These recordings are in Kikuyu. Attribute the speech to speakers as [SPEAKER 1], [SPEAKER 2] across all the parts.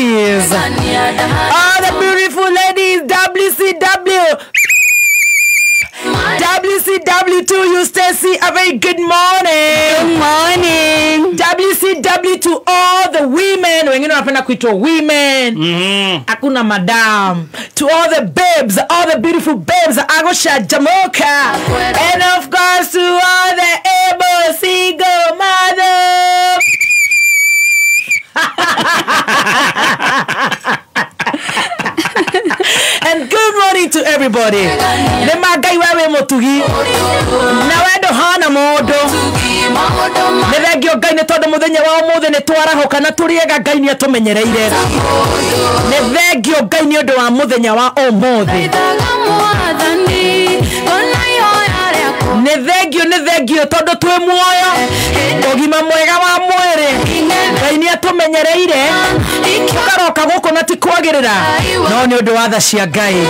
[SPEAKER 1] ladies. All the beautiful ladies, WCW. WCW to you, Stacy. A very good morning.
[SPEAKER 2] Good morning.
[SPEAKER 1] WCW to all the women. Wengine wanapenda kuitwa women. Hakuna madam. To all the babes, all the beautiful babes, Agosha Jamoka. And of course to all the able single mothers. And good morning to everybody. Nĩ Ngai wewe mutugi na wendo hana mundu. Nĩ thengio Ngai nĩ tondu muthenya wa umuthi nĩ twarahoka na turiega Ngai nĩ atumenyereire. Nĩ thengio Ngai nĩ undu wa muthenya wa umuthi. Nĩ thengio tondu twi muoyo ugima mwega wa mwiri Ngai nĩ atumenyereire tukaroka guku na ti kwagirira no nĩ undu wa tha cia Ngai.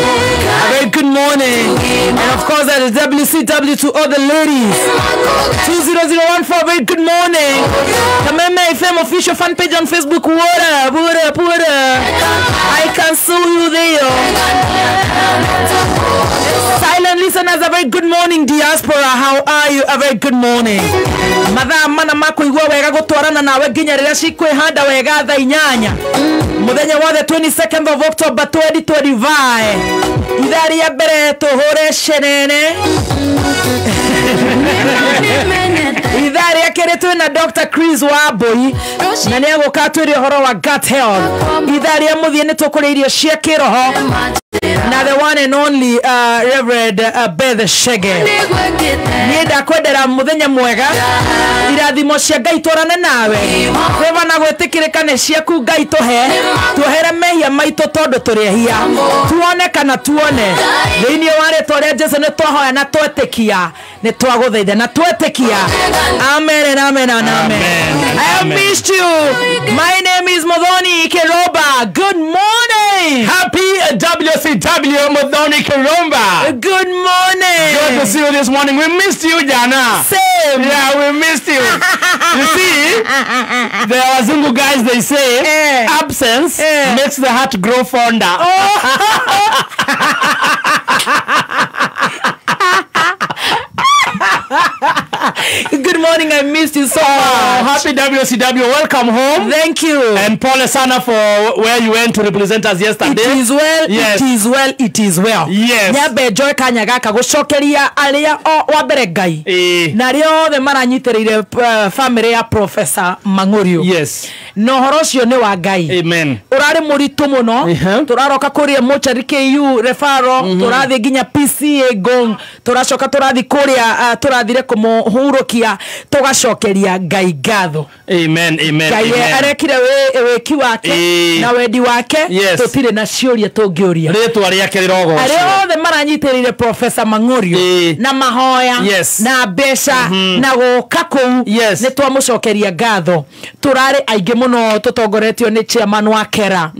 [SPEAKER 1] A very good morning, and of course that is WCW to all the ladies. 20014, very good morning. Kameme FM official fan page on Facebook. What up, what up, what up? I can see you there. Silent listeners, a very good morning. Diaspora, how are you? A very good morning. Mathaa mana makuigua wega gutwarana nawe nginya riria cikwihanda wega thaa inyanya muthenya wa the 22nd of October 2025. Ithaa ria mbere tuhure cenene. Ithaa ria keri twina Dr. Chris Wambui na nĩ egũka atwĩre ũhoro wa gut health. Ithaa ria mũthia nĩ tũkũrĩa irio cia kĩroho na the one and only Reverend Beth Shege. Niĩ ndakwendera muthenya mwega, irathimo cia Ngai twarane nawe, kwĩva na gwĩtĩkĩrĩka nĩ ciaku Ngai tũhe, tuohere mehia maitũ tondũ tũrĩ ehia, tuone kana tuone thĩinĩ wa rĩtwa rĩa Jesu nĩ twahoya na twetĩkia, nĩ twagũthaitha na twetĩkia. Amen and amen and amen. I have missed you. My name is Muthoni Kiromba. Good morning.
[SPEAKER 3] Happy WCW Muthoni Kiromba.
[SPEAKER 1] Good morning.
[SPEAKER 3] Good to see you this morning. We missed you, Jana.
[SPEAKER 1] Same.
[SPEAKER 3] Yeah, we missed you. You see, the Wazungu guys, they say absence makes the heart grow fonder.
[SPEAKER 1] Oh. Good morning. I missed you so much.
[SPEAKER 3] Happy WCW. Welcome home.
[SPEAKER 1] Thank you.
[SPEAKER 3] And pole sana for where you went to represent us yesterday.
[SPEAKER 1] It is well.
[SPEAKER 3] Yes.
[SPEAKER 1] It is well. It is well.
[SPEAKER 3] Yes.
[SPEAKER 1] Nyambe njoe kanya gaka gucokeria aria o wa mbere Ngai na aria othe maranyitĩrĩire family ya Professor Mang'urio.
[SPEAKER 3] Yes.
[SPEAKER 1] Na ũhoro ũcio nĩ wa Ngai.
[SPEAKER 3] Amen.
[SPEAKER 1] Ũrarĩ mũritũ mũno. Tũraroka kũrĩa mochari KU referral, tũrathiĩ nginya PCA Ngong, tũracoka tũrathiĩ kũrĩa tũrathire kũmũhurũkia, tũgacokeria Ngai ngatho.
[SPEAKER 3] Amen, amen.
[SPEAKER 1] Ngai arekire wĩki wake na wendi wake.
[SPEAKER 3] Yes.
[SPEAKER 1] Tũtirĩ na ciũria tũngĩũria.
[SPEAKER 3] Rĩtwa rĩake rĩrogocwo.
[SPEAKER 1] Arĩa othe maranyitĩrĩire Professor Mang'urio na mahoya na mbeca na gũka kũu, nĩ twamũcokeria ngatho. Tũrarĩ aingĩ mũno tũtongoretio nĩ chairman wa Kera,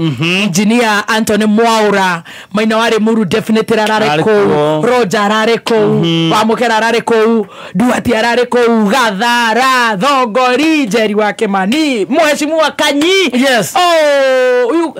[SPEAKER 1] Engineer Anthony Mwaura, Maina wa Limuru definitely ararĩ kũu, Roger ararĩ kũu, Wamũkera ararĩ kũu, Duati ararĩ kũu, Gathara, Thongori, Njeri wa Kimani, Mheshimiwa Kanyi.
[SPEAKER 3] Yes.
[SPEAKER 1] Oh, you,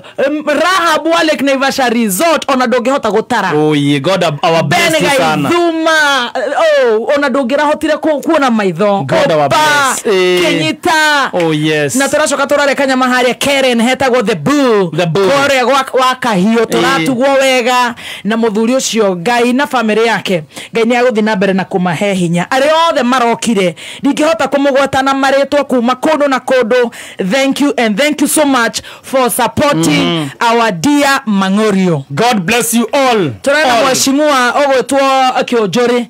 [SPEAKER 1] Rahab wa Lake Naivasha Resort ona ndũngĩhota gũtara.
[SPEAKER 3] Oh yeah, God our best sana.
[SPEAKER 1] Thuma, oh, ona ndũngĩrahotire kuona maitho.
[SPEAKER 3] God our bless.
[SPEAKER 1] Kenyita.
[SPEAKER 3] Oh yes.
[SPEAKER 1] Na tũracoka tũrareka nyama harĩa Karen hetagwo The Bull.
[SPEAKER 3] The Bull.
[SPEAKER 1] Kũrĩa gwa Kahiũ tũratugwo wega na mũthuri ũcio Ngai na family yake. Ngai nĩ agũthiĩ na mbere na kũmahe hinya. Arĩa othe marokire ndingĩhota kũmũgweta na marĩtwa kuma kũndũ na kũndũ. Thank you and thank you so much for supporting our dear Mang'urio.
[SPEAKER 3] God bless you all.
[SPEAKER 1] Tũrena mheshimiwa ũgwĩtwo Kĩũnjũri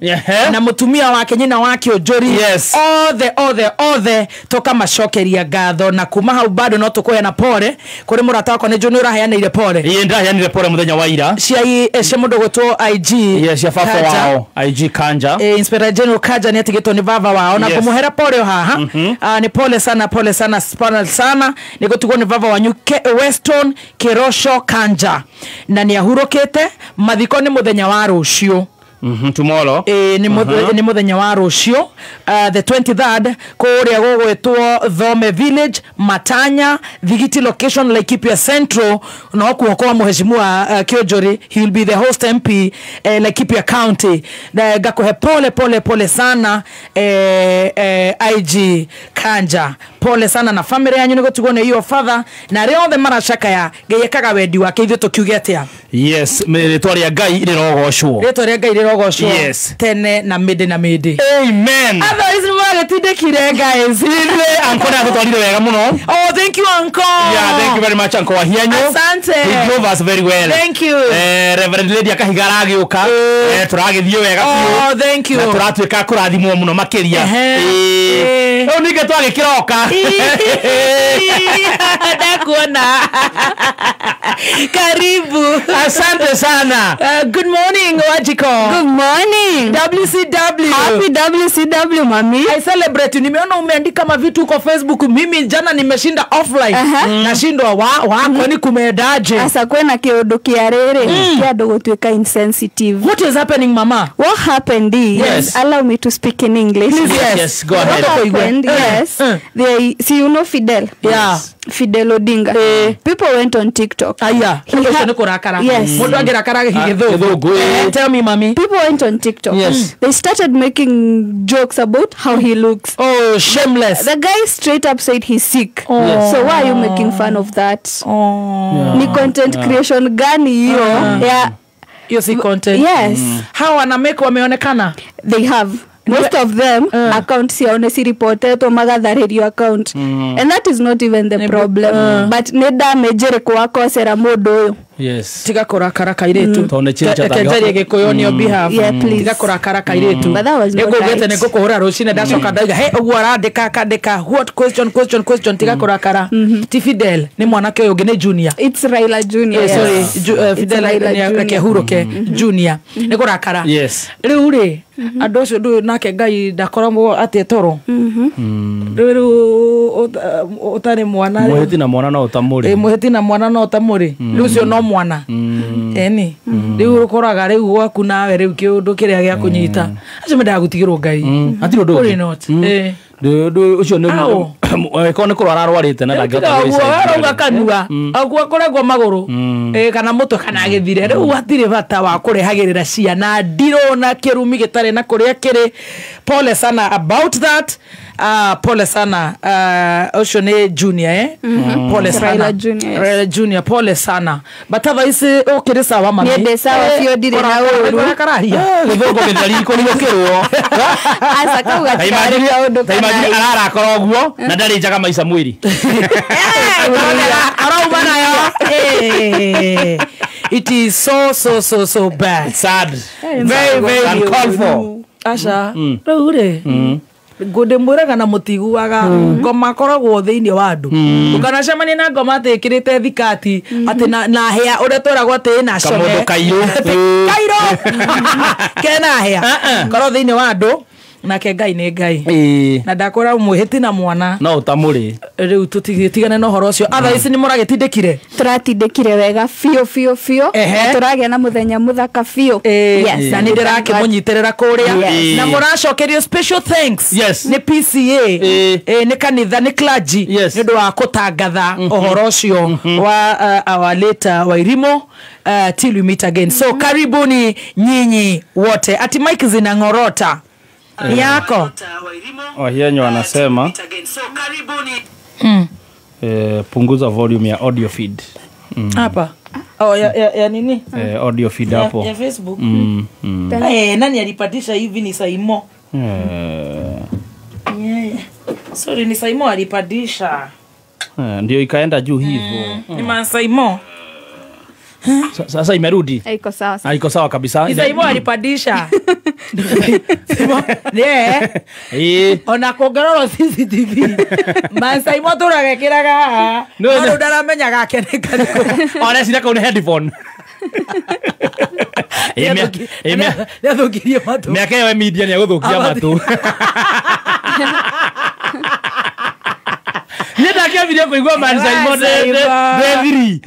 [SPEAKER 1] na mũtumia wake nyina wa Kĩũnjũri.
[SPEAKER 3] Yes.
[SPEAKER 1] Othe othe othe tũkamacokeria ngatho na kuma hau bado no tũkũheana pole kũrĩ mũrata wakwa nĩ njũĩ nĩ ũraheanĩire pole.
[SPEAKER 3] Ĩĩ ndaheanire pole mũthenya wa ira.
[SPEAKER 1] Cia mũndũ ũgwĩtwo IG.
[SPEAKER 3] Yes, cia baba wao IG Kanja.
[SPEAKER 1] Inspector General Kanja nĩ atigĩtwo nĩ baba wao na kũmũhera pole o haha. Nĩ pole sana, pole sana, pole sana nĩ gũtigwo nĩ baba wanyu Weston Kirosho Kanja na nĩ ahurũkĩte. Mathiko nĩ mũthenya wa rũciũ.
[SPEAKER 3] Tomorrow.
[SPEAKER 1] Nĩ mũthenya wa rũciũ, the 23rd, kũrĩa gũgwĩtwo Thome Village, Matanya, Thigiti location, Laikipia Central, no kuo kwa mheshimiwa Kiojori. He will be the host MP, Laikipia County. Na ngakũhe pole pole pole sana, IG Kanja, pole sana na family yanyu nĩ gũtigwo nĩ your father na arĩa othe maracakaya. Ngai ekaga wendi wake, ithuĩ tũkiuge atĩa?
[SPEAKER 3] Yes, rĩtwa rĩa Ngai rĩrogocwo.
[SPEAKER 1] Rĩtwa rĩa Ngai rĩrogocwo.
[SPEAKER 3] Yes.
[SPEAKER 1] Tene na mĩndĩ na mĩndĩ.
[SPEAKER 3] Amen.
[SPEAKER 1] Otherwise nĩ mwagĩtindĩkire, guys.
[SPEAKER 3] Uncle nĩ atũtwarire wega mũno.
[SPEAKER 1] Oh, thank you, uncle.
[SPEAKER 3] Yeah, thank you very much, Uncle Wahianyu.
[SPEAKER 1] Asante.
[SPEAKER 3] He drove us very well.
[SPEAKER 1] Thank you.
[SPEAKER 3] Reverend Lady Akahiga aragĩũka. Tũragĩthiĩ wega biũ.
[SPEAKER 1] Oh, thank you.
[SPEAKER 3] Na tũratuĩka kũrathimwo mũno makĩria. Rĩu ningĩ twagĩkĩroka.
[SPEAKER 1] Ndakuona. Karibu.
[SPEAKER 3] Asante sana.
[SPEAKER 1] Good morning, Wajiko.
[SPEAKER 2] Good morning.
[SPEAKER 1] WCW.
[SPEAKER 2] Happy WCW, mami.
[SPEAKER 1] I celebrate you. Nimeona umeandika mavitu huko Facebook. Mimi jana nimeshinda offline. Nashindwa wa kwani kumeendaje?
[SPEAKER 2] Asa kwena kĩũndũ kĩa rĩrĩ kĩa andũ gũtuĩka insensitive.
[SPEAKER 1] What is happening, mama?
[SPEAKER 2] What happened is,
[SPEAKER 3] Yes.
[SPEAKER 2] allow me to speak in English.
[SPEAKER 1] Please, yes.
[SPEAKER 3] Yes, go ahead.
[SPEAKER 2] What happened, yes. They, see, you know Fidel.
[SPEAKER 1] Yeah.
[SPEAKER 2] Fidel Odinga. People went on TikTok.
[SPEAKER 1] Aya. Ũcio nĩ kũrakara.
[SPEAKER 2] Yes.
[SPEAKER 1] Mũndũ angĩrakara gĩthũngũ.
[SPEAKER 3] Gĩthũngũ.
[SPEAKER 1] Tell me, mami.
[SPEAKER 2] People went on TikTok.
[SPEAKER 3] Yes.
[SPEAKER 2] They started making jokes about how he looks.
[SPEAKER 1] Oh, shameless.
[SPEAKER 2] The guy straight up said he's sick.
[SPEAKER 1] Oh.
[SPEAKER 3] Yes.
[SPEAKER 2] So why are you making fun of that?
[SPEAKER 1] Oh.
[SPEAKER 2] Ni content creation gani hiyo? Yeah.
[SPEAKER 1] Hiyo si content.
[SPEAKER 2] Yes.
[SPEAKER 1] Hawa wanamake wameonekana.
[SPEAKER 2] They have. Most of them accounts ciao si reported magatharĩrio account. And that is not even the problem. But nĩ damage ĩrĩkũ wakosera mũndũ ũyũ?
[SPEAKER 3] Yes.
[SPEAKER 1] Tiga kũrakara kairĩtu.
[SPEAKER 3] Tondũ nĩ change
[SPEAKER 1] Reke njarie Gĩkũyũ on your behalf.
[SPEAKER 2] Yeah, please.
[SPEAKER 1] Tiga kũrakara kairĩtu.
[SPEAKER 2] But that was not
[SPEAKER 1] Nĩngũgĩte
[SPEAKER 2] right.
[SPEAKER 1] nĩngũkũhũra rũcinĩ ndacoka ndauga he ũguo arandĩka akandĩka what question question question. Tiga kũrakara. Ti Fidel, nĩ mwanake ũyũ ũngĩ, nĩ Junior.
[SPEAKER 2] It's Raila Junior.
[SPEAKER 1] Eh, sorry,
[SPEAKER 2] Yes.
[SPEAKER 1] Fidel
[SPEAKER 2] Raila Junior.
[SPEAKER 1] reke hurũke Junior. Nĩ kũrakara.
[SPEAKER 3] Yes.
[SPEAKER 1] Rĩu rĩ, andũ acio ndũĩ nake Ngai ndakoragwo atĩ toro. Rĩu ũtarĩ mwana rĩ.
[SPEAKER 3] Mũhĩti na mwana no ũtamũrĩ.
[SPEAKER 1] Mũhĩti na mwana no ũtamũrĩ. Rĩu ũcio no mwana. Eni. Rĩu ũkoraga rĩu gwaku nawe rĩu kĩũndũ kĩrĩa gĩa kũnyita. Acio mendaga gũtigĩrwo Ngai.
[SPEAKER 3] Hatirĩ ũndũ
[SPEAKER 1] Ũrĩ
[SPEAKER 3] ũngĩ.
[SPEAKER 1] not.
[SPEAKER 3] Ũcio nĩ korwo nĩ kũrwara arwarĩte na ndangĩhota
[SPEAKER 1] Ũguo arauga kanua ũguo kũrengwo magũrũ kana mũtwe kana gĩthire. Rĩu hatirĩ bata wa kũrehagĩrĩra ciana ndirũ na kĩrumi gĩtarĩ na kũrĩa kĩrĩ. Pole sana about that. Pole sana. Ũcio nĩ Junior, eh? Pole sana.
[SPEAKER 2] Raila Junior, yes.
[SPEAKER 1] Raila Junior, pole sana. But otherwise ũkĩrĩ sawa mami.
[SPEAKER 2] Niĩ ndĩ sawa biũ, ndirĩ na ũru.
[SPEAKER 1] Kũrakararia.
[SPEAKER 3] Gĩthũngũ gĩtheri kũriũkĩrwo.
[SPEAKER 2] Aca kau gatikarĩ kaũndũ
[SPEAKER 3] Ta imagine
[SPEAKER 2] kana.
[SPEAKER 3] ararakara ũguo na ndarĩ njaga maica mwĩrĩ.
[SPEAKER 1] Arauma nayo. It is so so so so bad.
[SPEAKER 3] Sad.
[SPEAKER 1] Very very
[SPEAKER 3] Uncalled for.
[SPEAKER 1] Aca rĩu rĩ ngũndĩmwĩraga na mũtiguaga ngoma akoragwo thĩinĩ wa andũ. Ndũkanacemanie na ngoma atĩ ĩkĩrĩte thikati atĩ na hĩa ũrĩa twĩragwo atĩ ĩna cong'e.
[SPEAKER 3] Kamũndũ kairũ.
[SPEAKER 1] Kairũ kena hĩa. Korwo thĩinĩ wa andũ nake Ngai nĩ Ngai. Na ndakwĩra mwĩhĩti na mwana
[SPEAKER 3] No ũtamũrĩ.
[SPEAKER 1] Rĩu tũtigane na ũhoro ũcio. Otherwise nĩ mũragĩtindĩkire.
[SPEAKER 2] Tũratindĩkire wega biũ biũ biũ.
[SPEAKER 1] Ehe.
[SPEAKER 2] Na tũragĩa na mũthenya mũthaka biũ.
[SPEAKER 1] Yes. Na nĩ ndĩrakĩmũnyitĩrĩra kũrĩa.
[SPEAKER 3] Yes.
[SPEAKER 1] Na mũracokerio special thanks.
[SPEAKER 3] Yes.
[SPEAKER 1] Nĩ PCA. Nĩ kanitha, nĩ clergy.
[SPEAKER 3] Yes.
[SPEAKER 1] Nĩ ũndũ wa kũtangatha ũhoro ũcio wa our late Wairimu. Till we meet again. So karibuni nyinyi wote. Ati mic zinangorota. Yako.
[SPEAKER 3] Wahianyu anasema punguza volume ya audio feed.
[SPEAKER 1] Hapa. Oh, ya nini?
[SPEAKER 3] Audio feed hapo.
[SPEAKER 1] Ya Facebook. Nani alipatisha hivi ni Saimo? Yeah. Sorry, ni Saimo alipatisha.
[SPEAKER 3] Ndio ikaenda juu hivyo.
[SPEAKER 1] Ni man Saimo.
[SPEAKER 3] Sasa imerudi.
[SPEAKER 2] Iko sawa.
[SPEAKER 3] Iko sawa kabisa.
[SPEAKER 1] Ni Saimo alipadisha. Yeah. Ona kũngerorwo CCTV. Man Saimo tũragekĩraga haha. No rĩu ndaramenyaga gake nĩ karĩkũ.
[SPEAKER 3] Ona cira kau nĩ headphone.
[SPEAKER 1] Nĩathũkirie matũ.
[SPEAKER 3] Mĩaka ĩyo media nĩegũthũkia matũ. Nĩ ndakĩambia Ndĩrambirie kũigua Man Saimo ndĩ thiri.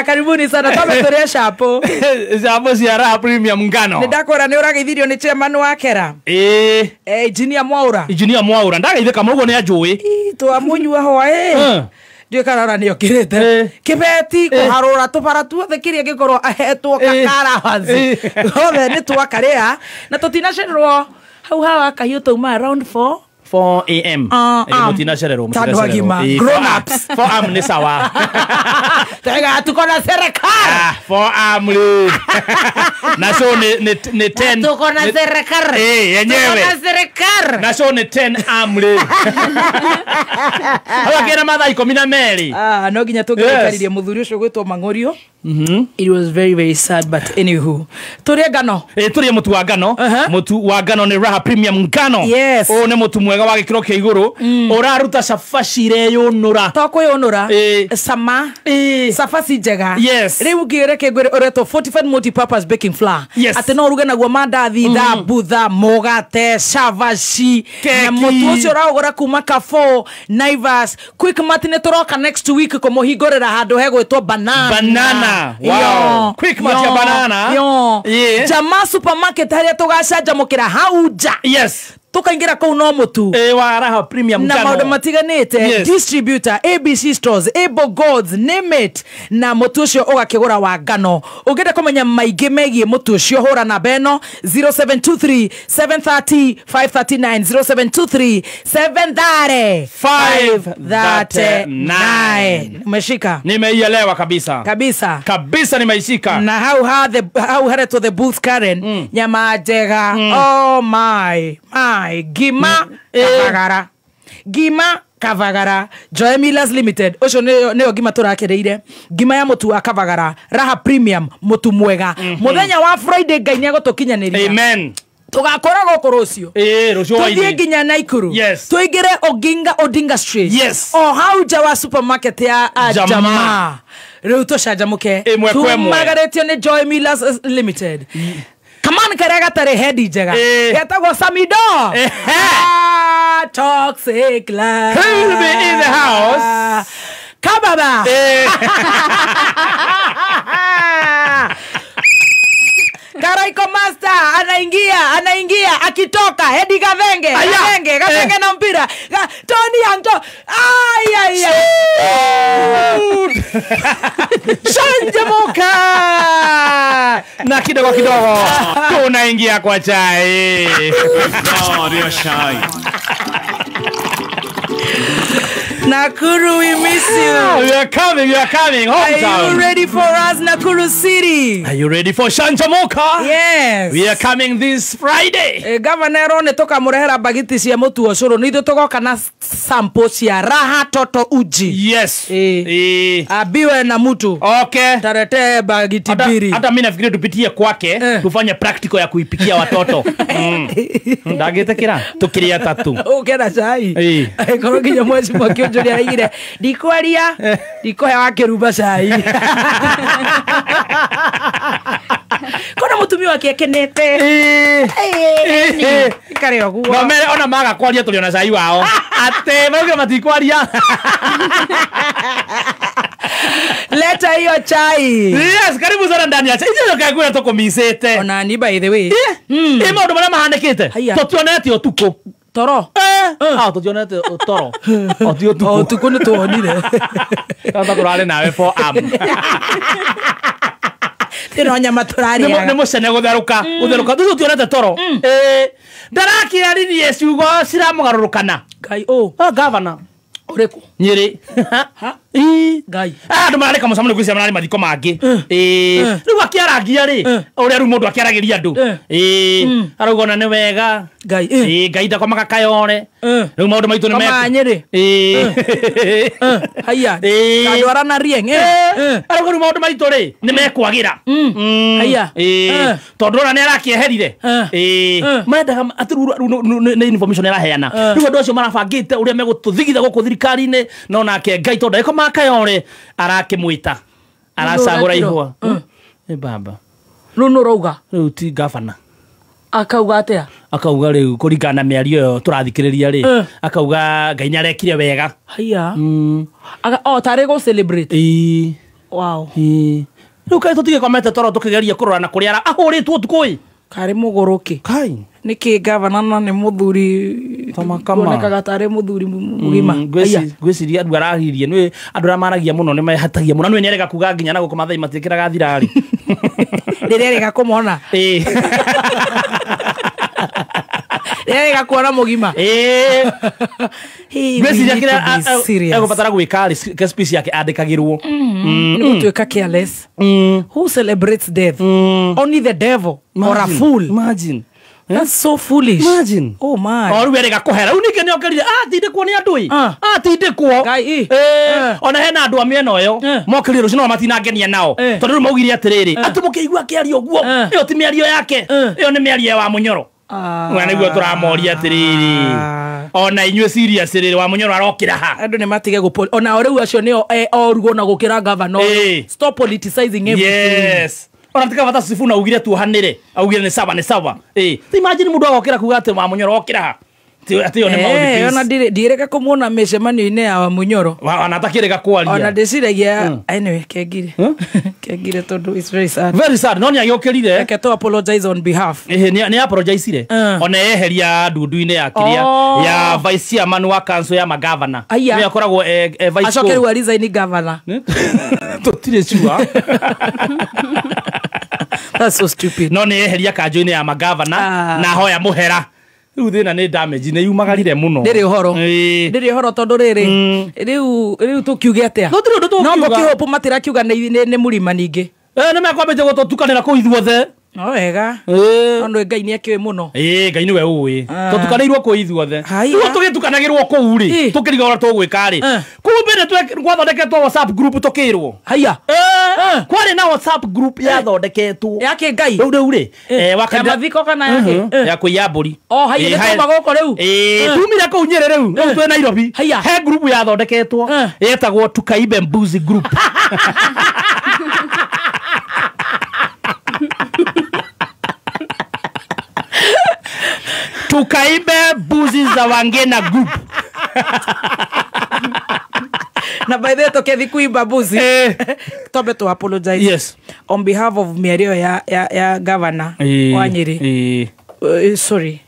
[SPEAKER 1] Karibuni sana twambe tũrĩe chapo.
[SPEAKER 3] Chapo cia Raha Premium ngano.
[SPEAKER 1] Nĩ ndakwĩra nĩ ũrageithirio nĩ chairman wa Kera.
[SPEAKER 3] Ĩĩ.
[SPEAKER 1] Engineer Mwaura.
[SPEAKER 3] Engineer Mwaura ndageithĩka mũno ũguo nĩ anjũĩ.
[SPEAKER 1] Twamunyua hwaĩ. Ndiũĩ kana ona nĩ okĩrĩte. Kĩbeti kũharũra tũbara tuothe kĩrĩa gĩkorwo ahetwo kakarabathi. Othe nĩ twakarĩa na tũtinacererwo hau hawa kahiũ tauma around 4 AM.
[SPEAKER 3] Mutinacererwo.
[SPEAKER 1] Grown ups.
[SPEAKER 3] 4 am ni sawa.
[SPEAKER 1] Tega tuko na serikali.
[SPEAKER 3] 4 am li. Na so ni 10.
[SPEAKER 1] Tuko na serikali.
[SPEAKER 3] Yenyewe.
[SPEAKER 1] Tuko na serikali.
[SPEAKER 3] Na so ni 10 am li. Hawa kena mathaa 12.
[SPEAKER 1] No nginya tũngĩikaririe mũthuri ũcio gwĩtwo Mang'orio. It was very very sad, but anywho. Tũrĩe ngano.
[SPEAKER 3] Tũrĩe mũtu wa ngano. Mũtu wa ngano ni Raha Premium ngano.
[SPEAKER 1] Yes.
[SPEAKER 3] Ũyũ nĩ mũtu mwega wa gĩkĩro kĩa igũrũ. Ũraruta cabaci ireyũnũra.
[SPEAKER 1] To kwĩyũnũra. Sama. Cabaci njega.
[SPEAKER 3] Yes.
[SPEAKER 1] Rĩu ngĩreke ngwĩre ũretwo fortified multi-purpose baking flour.
[SPEAKER 3] Yes.
[SPEAKER 1] Atĩ no ũruge naguo mandathi, thambutha, mũgate, cabaci. Na mũtu ũcio ũraũgũra kuma Carrefour, Naivas, Quickmart nĩ tũroka next week kũmũhingũrĩra handũ hegwĩtwo Banana.
[SPEAKER 3] Banana. Wow. Quickmart ya banana.
[SPEAKER 1] Yo.
[SPEAKER 3] Yeah.
[SPEAKER 1] Jamaa supermarket harĩa tũgacanjamũkĩra hau nja.
[SPEAKER 3] Yes.
[SPEAKER 1] Tukaingira kũu no mũtu.
[SPEAKER 3] Wa Raha Premium
[SPEAKER 1] na maũndũ matiganĩte.
[SPEAKER 3] Yes.
[SPEAKER 1] Distributor ABC Stores, Able Gods, name it. Na mũtu ũcio ũgakĩgũra wa ngano. Ũngĩenda kũmenya maingĩ megiĩ mũtu ũcio hũra namba ĩno 0723 730 539 0723 730 539. Umeshika?
[SPEAKER 3] Nimeielewa kabisa.
[SPEAKER 1] Kabisa.
[SPEAKER 3] Kabisa nimeishika.
[SPEAKER 1] Na hau haretwo the booth Karen. Nyama njega. Oh my. Gima Kavagara. Gima Kavagara. Joy Millers Limited. Ũcio nĩyo ngima tũrakereire. Ngima ya mũtu wa Kavagara. Raha Premium mũtu mwega. Mũthenya wa Friday Ngai nĩegũtũkinyanĩria.
[SPEAKER 3] Amen.
[SPEAKER 1] Tũgakora gũkũ rũciũ.
[SPEAKER 3] Rũciũ hwaĩ-inĩ.
[SPEAKER 1] Tũthiĩ nginya Naikuru.
[SPEAKER 3] Yes.
[SPEAKER 1] Tũingĩre Oginga Odinga Street.
[SPEAKER 3] Yes.
[SPEAKER 1] O hau nja wa supermarket ya Jamaa. Rĩu tũcanjamũke. Tumagarĩtio nĩ Joy Millers Limited. Kaman karĩa gatarĩ hendi njega. Getagwo Samido. Toxic love.
[SPEAKER 3] Who will be in the house?
[SPEAKER 1] Kababa. Karaiko Master anaingia akitoka Hedi Gathenge. Gathenge na mpira. Tony Anto. Ai ai ai.
[SPEAKER 3] Shanjamoka. Na kidogo kidogo tunaingia kwa chai.
[SPEAKER 4] Chai.
[SPEAKER 1] Nakuru, we miss you.
[SPEAKER 3] We are coming, hometown.
[SPEAKER 1] Are you ready for us, Nakuru City?
[SPEAKER 3] Are you ready for Shanjamoka?
[SPEAKER 1] Yes.
[SPEAKER 3] We are coming this Friday.
[SPEAKER 1] Governor Rone toka murehera bagiti cia mutu ucuru ni ithuĩ tũgoka na sample cia Raha Toto Uji.
[SPEAKER 3] Yes.
[SPEAKER 1] Abiwe na mutu.
[SPEAKER 3] Okay.
[SPEAKER 1] Tarete bagiti mbili.
[SPEAKER 3] Hata mimi nafikiri tupitie kwake tufanye practical ya kuipikia watoto. Ndagitekira tukiria tatu.
[SPEAKER 1] Ukera chai. Korwo nginya mwezi mwaki ũnjũria araigire ndikwaria ndikũhe wakĩrumba cai. Kona mũtumia wake akenete. Ikare ũguo.
[SPEAKER 3] No mere ona maga kwaria tũrĩ ona cai wao. Atĩ mauge matikwaria.
[SPEAKER 1] Leta hiyo chai.
[SPEAKER 3] Yes, karibu sana ndani ya chai. Icio kaigua tũkũmicĩte.
[SPEAKER 1] Ona ni by the way.
[SPEAKER 3] Ĩ maũndũ marĩa mahanĩkĩte. Tũtionete ũtukũ.
[SPEAKER 1] Toro.
[SPEAKER 3] Tũtionete toro. O ti ũtukũ.
[SPEAKER 1] O ũtukũ nĩ tuonire.
[SPEAKER 3] Tata tũrarĩ nawe for am.
[SPEAKER 1] Tĩno nyama tũrarĩaga.
[SPEAKER 3] Nĩ mũcene gũtherũka. Gũtherũka. Tũtionete toro. Ndarakĩaririe ciugo ciramũgarũrũkana.
[SPEAKER 1] Ngai ũ.
[SPEAKER 3] Gavana.
[SPEAKER 1] Ũrĩkũ?
[SPEAKER 3] Nyĩrĩ.
[SPEAKER 1] Ha? Ngai.
[SPEAKER 3] Andũ mararĩka mũcemanio gwĩciria mararĩ mathiko mangĩ. Rĩu akĩaragia rĩ, ũrĩa rĩu mũndũ akĩaragĩria andũ. Arauga ona nĩ wega.
[SPEAKER 1] Ngai.
[SPEAKER 3] Ngai ndakomaga kayore. Rĩu maũndũ maitũ nĩ
[SPEAKER 1] Koma Nyĩrĩ. Haiya. Kandwara na Rieng.
[SPEAKER 3] Arauga rĩu maũndũ maitũ rĩ nĩ mekwagĩra.
[SPEAKER 1] Haiya.
[SPEAKER 3] Tondũ ona nĩ arakĩeherire. Marendaga atĩ rĩu nĩ information araheana. Rĩu andũ acio marabangĩte ũrĩa megũtũthigitha gũkũ thirikari-inĩ no nake Ngai tondũ ndagĩkomaga kayore arakĩmwĩta. Aracagũra ihũa. Baba.
[SPEAKER 1] Rĩu nũ ũrauga?
[SPEAKER 3] Rĩu ti gavana.
[SPEAKER 1] Akauga atĩa?
[SPEAKER 3] Akauga rĩu kũringana na mĩario ĩyo tũrathikĩrĩria rĩ, akauga Ngai nĩarekire wega.
[SPEAKER 1] Haiya. O tarĩ gũ celebrate.
[SPEAKER 3] Ĩĩ.
[SPEAKER 1] Wow.
[SPEAKER 3] Ĩĩ. Rĩu kaĩ tũtigĩkomete toro tũkĩgeria kũrora na kũrĩa ahũrĩtwo ũtukũ ĩ.
[SPEAKER 1] Karĩ mũgũrũki.
[SPEAKER 3] Kai.
[SPEAKER 1] Nĩkĩ gavana na nĩ mũthuri kuonekaga tarĩ mũthuri mũgima.
[SPEAKER 3] Ngwĩciria andũ araririe nĩ andũ arĩa maragia mũno nĩ mehatagia mũno. Nĩ nĩarega kuga nginya na gũkũ Mathai matiĩkĩraga thirarĩ.
[SPEAKER 1] Rĩrĩa arega kũmona.
[SPEAKER 3] Ĩĩ.
[SPEAKER 1] Rĩrĩa arega kuona mũgima.
[SPEAKER 3] Ĩĩ. Ngwĩciria kĩrĩa egũbatara gwĩka rĩ, speech yake andĩkagĩrwo.
[SPEAKER 1] Nĩ gũtuĩka careless. Who celebrates death? Only the devil or a fool.
[SPEAKER 3] Imagine.
[SPEAKER 1] That's so foolish.
[SPEAKER 3] Imagine.
[SPEAKER 1] Oh my.
[SPEAKER 3] O rĩu erĩga kũhera. Rĩu ningĩ nĩokĩrire atindĩkwo nĩ andũ ĩ. Atindĩkwo.
[SPEAKER 1] Ngai.
[SPEAKER 3] Ona hena andũ a mĩena ĩyo mokĩrire rũciũ no matinangenia nao. Tondũ rĩu maugire atĩrĩrĩ, atĩ mũkĩigua akĩaria ũguo, ĩyo ti mĩario yake. Ĩyo nĩ mĩario ya Wamunyoro. Na nĩguo tũramoria atĩrĩrĩ. Ona inyuĩ serious rĩrĩ Wamunyoro arokĩra ha.
[SPEAKER 1] Andũ nĩ matige gũ ona o rĩu acio nĩo orugo na gũkĩra governor. Stop politicizing everything.
[SPEAKER 3] Yes. Ona tika bata Sifuna augire tuohanĩre, augire nĩ sawa nĩ sawa. Ĩ, ti imagine mũndũ agokĩra kuga atĩ Wamunyoro okĩra ha. Atĩ ĩyo nĩ mouthpiece.
[SPEAKER 1] Ona ndirĩka kũmuona mĩcemanio-inĩ ya Wamunyoro.
[SPEAKER 3] Ona atakĩrĩga kwaria.
[SPEAKER 1] Ona ndĩciragia anyway kengire. Kengire tondũ it's very sad.
[SPEAKER 3] Very sad. No nĩagĩũkĩrire.
[SPEAKER 1] Reke to apologize on behalf.
[SPEAKER 3] Ĩhĩ, nĩ apologizeire. Ona eheria ndundu-inĩ ya kĩrĩa ya vice chairman wa council ya magavana. Nĩ akoragwo vice.
[SPEAKER 1] Acoke rĩu resign governor.
[SPEAKER 3] Tũtirĩ sure.
[SPEAKER 1] That's so stupid.
[SPEAKER 3] No nĩ eheria kanjũ-inĩ ya magavana na hoya mũhera. Rĩu thĩna nĩ damage nĩ yumagarire mũno.
[SPEAKER 1] Ndĩrĩ ũhoro. Ndĩrĩ ũhoro tondũ rĩrĩ rĩu tũkiuge atĩa?
[SPEAKER 3] Tũtirĩ ũndũ tũkiuga.
[SPEAKER 1] No ngũkĩhope matirakiuga nĩ mũrima ningĩ.
[SPEAKER 3] Nĩ mekwambĩtie gũtũtukanĩra kũu ithuothe.
[SPEAKER 1] No wega. Tondũ Ngai nĩ akĩũĩ mũno.
[SPEAKER 3] Ĩĩ Ngai nĩwe ũĩ. Tũtukanĩirwo kũu ithuothe. Rĩu tũgĩtukanagĩrwo kũu rĩ, tũkĩriga ũrĩa tũgwĩka rĩ. Kumbe nĩ gwathondeketwo WhatsApp group tũkĩrwo.
[SPEAKER 1] Haiya.
[SPEAKER 3] Kwarĩ na WhatsApp group yathondeketwo.
[SPEAKER 1] Ya kĩ Ngai?
[SPEAKER 3] Rĩu rĩ.
[SPEAKER 1] Ya mathiko kana ya kĩ?
[SPEAKER 3] Ya kũiya mbũri.
[SPEAKER 1] O haiya nĩ tuma gũkũ rĩu.
[SPEAKER 3] Ĩĩ tumire kũu Nyĩrĩ rĩu. Rĩu twĩ Nairobi. He group yathondeketwo yetagwo Tukaibe Mbuzi Group. Tukaibe mbuzi za Wangena Group.
[SPEAKER 1] Na by the way tukethi kuimba mbuzi. Twambe tu apologize.
[SPEAKER 3] Yes.
[SPEAKER 1] On behalf of mĩario ya governor wa Nyĩrĩ. Sorry.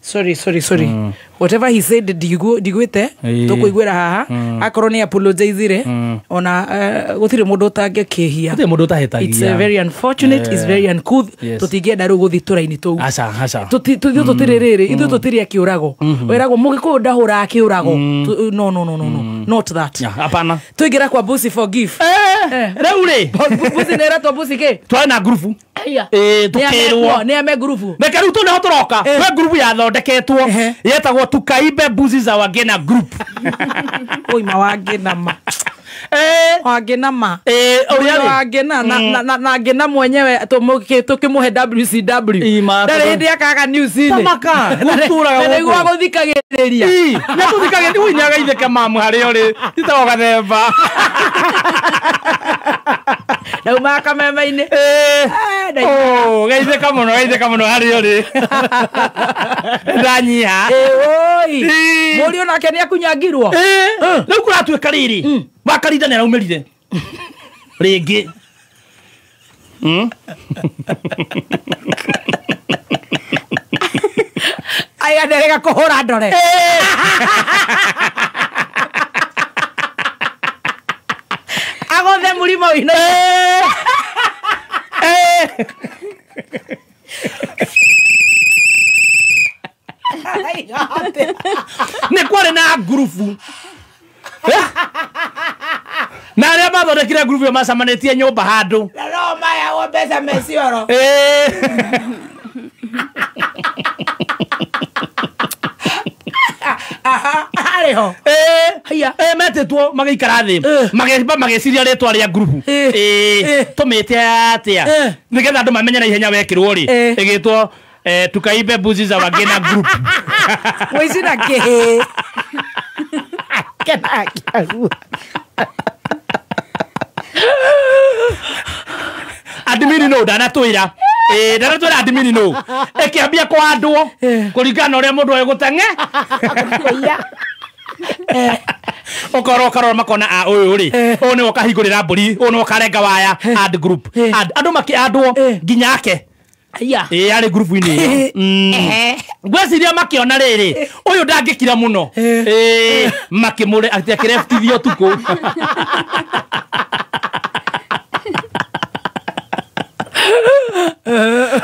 [SPEAKER 1] Sorry. Whatever he said ndigwĩte tũkũiguĩra haha akorwo nĩ apologize ona gũtirĩ mũndũ ũtangĩkĩhia.
[SPEAKER 3] Gũtirĩ mũndũ ũtahĩtagia.
[SPEAKER 1] It's very unfortunate, it's very uncouth. Tũtingĩenda rĩu gũthiĩ tũraini tũu.
[SPEAKER 3] Aca aca.
[SPEAKER 1] Ithuĩ tũtirĩ rĩrĩ, ithuĩ tũtirĩ a kĩũrago. Wĩragwo mũgĩkũyũ ndahũraga kĩũrago. No. Not that.
[SPEAKER 3] Hapana.
[SPEAKER 1] Tũingĩra kwa Busi forgive.
[SPEAKER 3] Rĩu rĩ.
[SPEAKER 1] Busi nĩ ĩretwo Busi kĩ?
[SPEAKER 3] Twarĩ na ngurubu. Ĩĩ tũkĩrwo.
[SPEAKER 1] Nĩ ame ngurubu.
[SPEAKER 3] Reke rĩu tũ nĩho tũroka. Kwĩ ngurubu yathondeketwo yetagwo Tukaibe Mbuzi za Wangena Group.
[SPEAKER 1] Oima Wangena ma. Wangena ma.
[SPEAKER 3] Ũrĩa rĩ?
[SPEAKER 1] Wangena na Ngena mwenyewe tũkĩmũhe WCW. Ndarĩ hĩndĩ akaga news-inĩ.
[SPEAKER 3] Tamaka, gũtũraga gũkũ.
[SPEAKER 1] Na nĩguo agũthikagĩrĩria.
[SPEAKER 3] Nĩatũthikagĩrĩria, ui nĩagaithĩka mamu harĩa ũrĩ. Titago gathemba.
[SPEAKER 1] Naumaga kameme-inĩ.
[SPEAKER 3] Oh, geithĩka mũno, geithĩka mũno harĩa ũrĩ. Ndanyiha.
[SPEAKER 1] Oi. Mũriũ nake nĩakunyangirwo.
[SPEAKER 3] Rĩu kũratuĩka rĩrĩ. Wakarinda nĩaraumĩrire. Rĩngĩ.
[SPEAKER 1] Aya nderega kũhũra ndore. Agothe mũrima wĩna.
[SPEAKER 3] Nĩ kwarĩ na ngurubu. Na arĩa mathondekire ngurubu ĩyo macemanĩtie nyũmba handũ.
[SPEAKER 1] Na no mayagwo mbeca mecioro. Arĩ ho.
[SPEAKER 3] Haiya. Metĩtwo magĩikara thĩ. Magĩamba magĩciria rĩtwa rĩa ngurubu. Tũmĩte atĩa? Nĩgetha andũ mamenye na ihenya wekĩrwo rĩ. Ĩgĩtwo Tukaibe Mbuzi za Wangena Group.
[SPEAKER 1] Mũici na kĩhĩ. Kena kĩarua.
[SPEAKER 3] Admin no ndanatwĩra. Ndanatwĩra admin no. Ĩkĩambia kwandwo kũringana na ũrĩa mũndũ egũteng'e. Okorwo karora makona a ũyũ rĩ, ũyũ nĩwe ũkahingũrĩra mbũri, ũyũ nĩwe ũkarenga waya, ad group. Andũ makĩandwo nginya ake. Arĩ group-inĩ ĩyo. Ngwĩciria makĩona rĩrĩ, ũyũ ndangĩkira mũno. Makĩmũre atĩ akĩreftithio ũtukũ.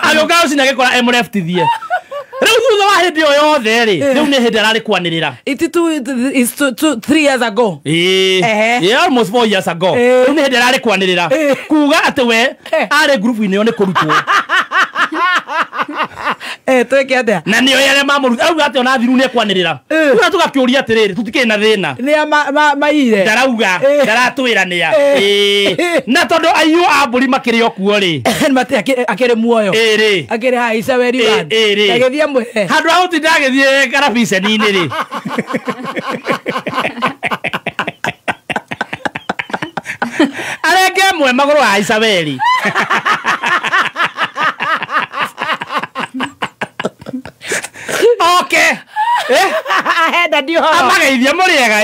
[SPEAKER 3] Agĩũka rũcinĩ agĩkora emũreftithie. Rĩu thutha wa hĩndĩ ĩyo yothe rĩ, rĩu nĩ hĩndĩ ararĩ kwanĩrĩra.
[SPEAKER 1] It's 3 years ago.
[SPEAKER 3] Yeah, almost 4 years ago. Rĩu nĩ hĩndĩ ararĩ kwanĩrĩra. Kuga atĩ we arĩ group-inĩ ĩyo nĩ kũrutwo.
[SPEAKER 1] Twĩke atĩa?
[SPEAKER 3] Na nĩo arĩa mamũruta. Auga atĩ ona thiru nĩ ekwanĩrĩra. Rĩu tũgakĩũria atĩrĩrĩ, tũtikĩrĩ na thĩna.
[SPEAKER 1] Nĩa maire.
[SPEAKER 3] Ndarauga, ndaratwĩra nĩa. Na tondũ aiyũ a mbũri makĩrĩ o kuo rĩ.
[SPEAKER 1] Mate akĩrĩ muoyo.
[SPEAKER 3] Ĩrĩ.
[SPEAKER 1] Akĩrĩ haica weri wa.
[SPEAKER 3] Ĩrĩ.
[SPEAKER 1] Agĩthiĩ amwĩre.
[SPEAKER 3] Handũ ha gũtinda agĩthiĩ karabiceni-inĩ rĩ. Arenge ĩmwe magũrũ haica weri. Okay. Amageithia mũrĩega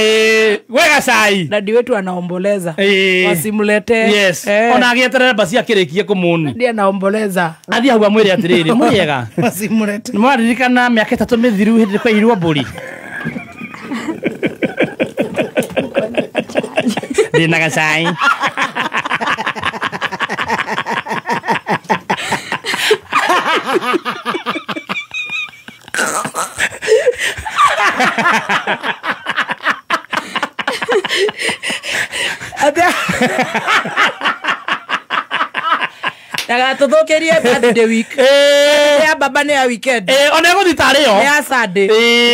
[SPEAKER 3] wega cai.
[SPEAKER 1] Dadi wetu anaomboleza. Wasimlete.
[SPEAKER 3] Yes. Ona agĩeterera basi akĩrĩkie kũmũni.
[SPEAKER 1] Ndiye anaomboleza.
[SPEAKER 3] Athiĩ hau amwĩre atĩrĩrĩ, mũrĩega.
[SPEAKER 1] Wasimlete.
[SPEAKER 3] Nĩ mwaririkana mĩaka 3 mĩthiru hĩndĩ kwairwo mbũri. Ndĩna gacai.
[SPEAKER 1] Ndagatũthũkĩrie birthday week. Ya baba nĩ ya weekend.
[SPEAKER 3] Ona egũthiĩ tarĩ yo.
[SPEAKER 1] Nĩ ya Sunday.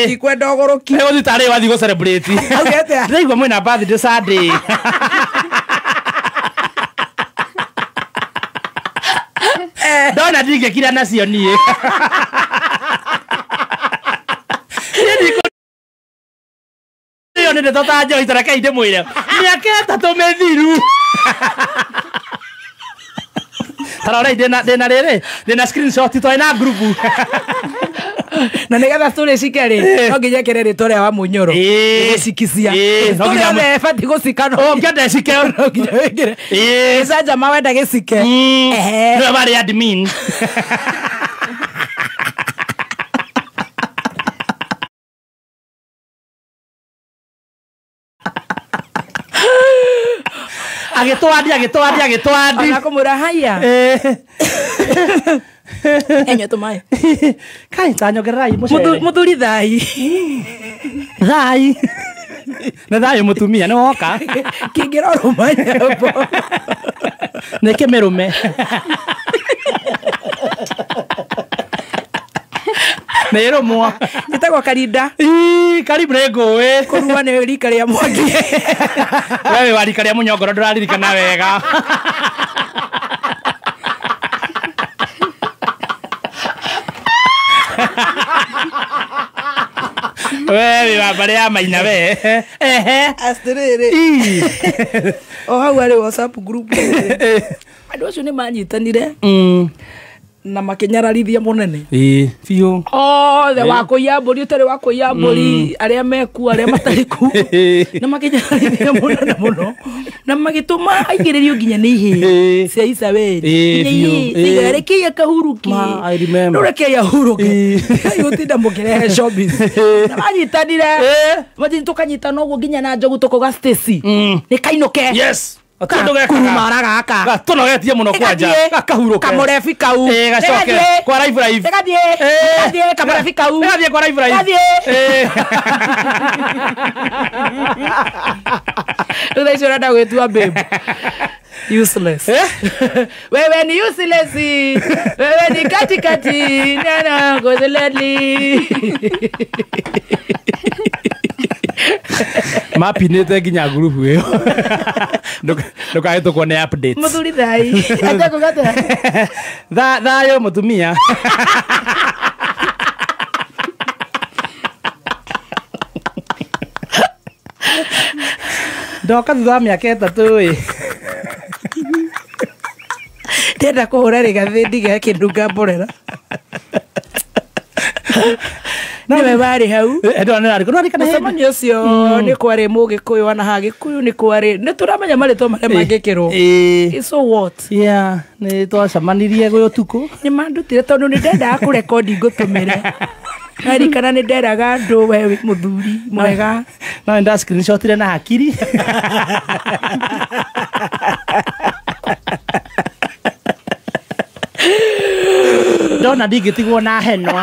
[SPEAKER 1] Ndikwenda ũgũrũki.
[SPEAKER 3] Egũthiĩ tarĩ yo athiĩ gũ celebrate.
[SPEAKER 1] Auge atĩa?
[SPEAKER 3] Ndĩraigua mwĩna birthday Sunday. Ndona ndingĩkira nacio niĩ. Nĩ ndeto ta njohi ta reke ndĩmwĩre. Mĩaka 3 mĩthiru. Tarora ndĩna rĩrĩ, ndĩna screenshot twarĩ na group.
[SPEAKER 1] Na nĩgetha story cike rĩ, no nginya ekĩre rĩtwa rĩa Wamunyoro. Gũcikisia.
[SPEAKER 3] No nginya
[SPEAKER 1] ĩbatiĩ gũcika no.
[SPEAKER 3] Ũngĩenda ĩcike
[SPEAKER 1] no nginya wĩkĩre. Gĩcanjama wenda gĩcike.
[SPEAKER 3] Nĩwe warĩ admin. Agĩtwandi.
[SPEAKER 1] Ona kũmwĩra haya. Enyua tũmaĩ.
[SPEAKER 3] Kai ta nyongererai mũcere.
[SPEAKER 1] Mũthuri thai.
[SPEAKER 3] Thai. Nĩ thayũ mũtumia nĩ woka.
[SPEAKER 1] Kĩngĩra rũma nyambo.
[SPEAKER 3] Nĩ kĩmĩrũme. Nĩ ĩrũmwo.
[SPEAKER 1] Njĩtagwo Karinda.
[SPEAKER 3] Karibu nĩ ngũĩ.
[SPEAKER 1] Kũrua nĩ rika rĩa Mwangi.
[SPEAKER 3] We wĩ wa rika rĩa Mũnyongoro ndũraririkana wega. We wĩ wa mbarĩ ya Maina we. Ehe.
[SPEAKER 1] Atĩrĩrĩ. O hau arĩ WhatsApp group. Andũ acio nĩ manyitanire. Na makĩnyararithia mũnene.
[SPEAKER 3] Biũ.
[SPEAKER 1] Othe wa kũiya mbũri ũtarĩ wa kũiya mbũri, arĩa mekuo arĩa matarĩ kuo. Na makĩnyararithia mũnene mũno. Na magĩtũma aingĩrĩrio nginya nĩ ihĩĩ cia Isabeli. Nginya rekei akahuruke. No rekei ahuruke. Gũtinda mũkĩrehe showbiz. Na manyitanire. Imagine tũkanyitana ũguo nginya na njogu tũkauga Stacy. Nĩ kainũke.
[SPEAKER 3] Yes.
[SPEAKER 1] Kurumara gaka.
[SPEAKER 3] Gatunogetie muno kwanja. Gakahuruke.
[SPEAKER 1] Kamurebi kau.
[SPEAKER 3] Gacoke. Kwa live live.
[SPEAKER 1] Gathiĩ. Kamurebi kau.
[SPEAKER 3] Gathiĩ kwa live live.
[SPEAKER 1] Gathiĩ. Rĩu thaa ici ũrenda gwĩtua babe. Useless. Wewe ni useless. Wewe ni katikati. Nana gozeleli.
[SPEAKER 3] Mapinĩte nginya ngurubu ĩyo. Ndũkahĩtũkwo nĩ updates.
[SPEAKER 1] Mũthuri thai. Acha kũgata.
[SPEAKER 3] Thayũ mũtumia. Ndoka thutha wa mĩaka 3 ĩ.
[SPEAKER 1] Ndenda kũhũra rĩgathĩ ndige akĩndunga mborera. Nĩwe warĩ hau. Mũcemanio ũcio nĩ kwarĩ Mũgĩkũyũ ona ha Gĩkũyũ nĩ kwarĩ nĩ tũramenya marĩtwa marĩa mangĩkĩrwo. So what?
[SPEAKER 3] Yeah, nĩ twacemanirie gwĩ ũtukũ.
[SPEAKER 1] Nĩ mandutire tondũ nĩ ndendaga kũrekondi ngũtũmĩre. Ndarikana nĩ nderaga andũ we wĩ mũthuri mwega.
[SPEAKER 3] No nda screenshotire na hakiri. Ndona ndingĩtigwo na henwa.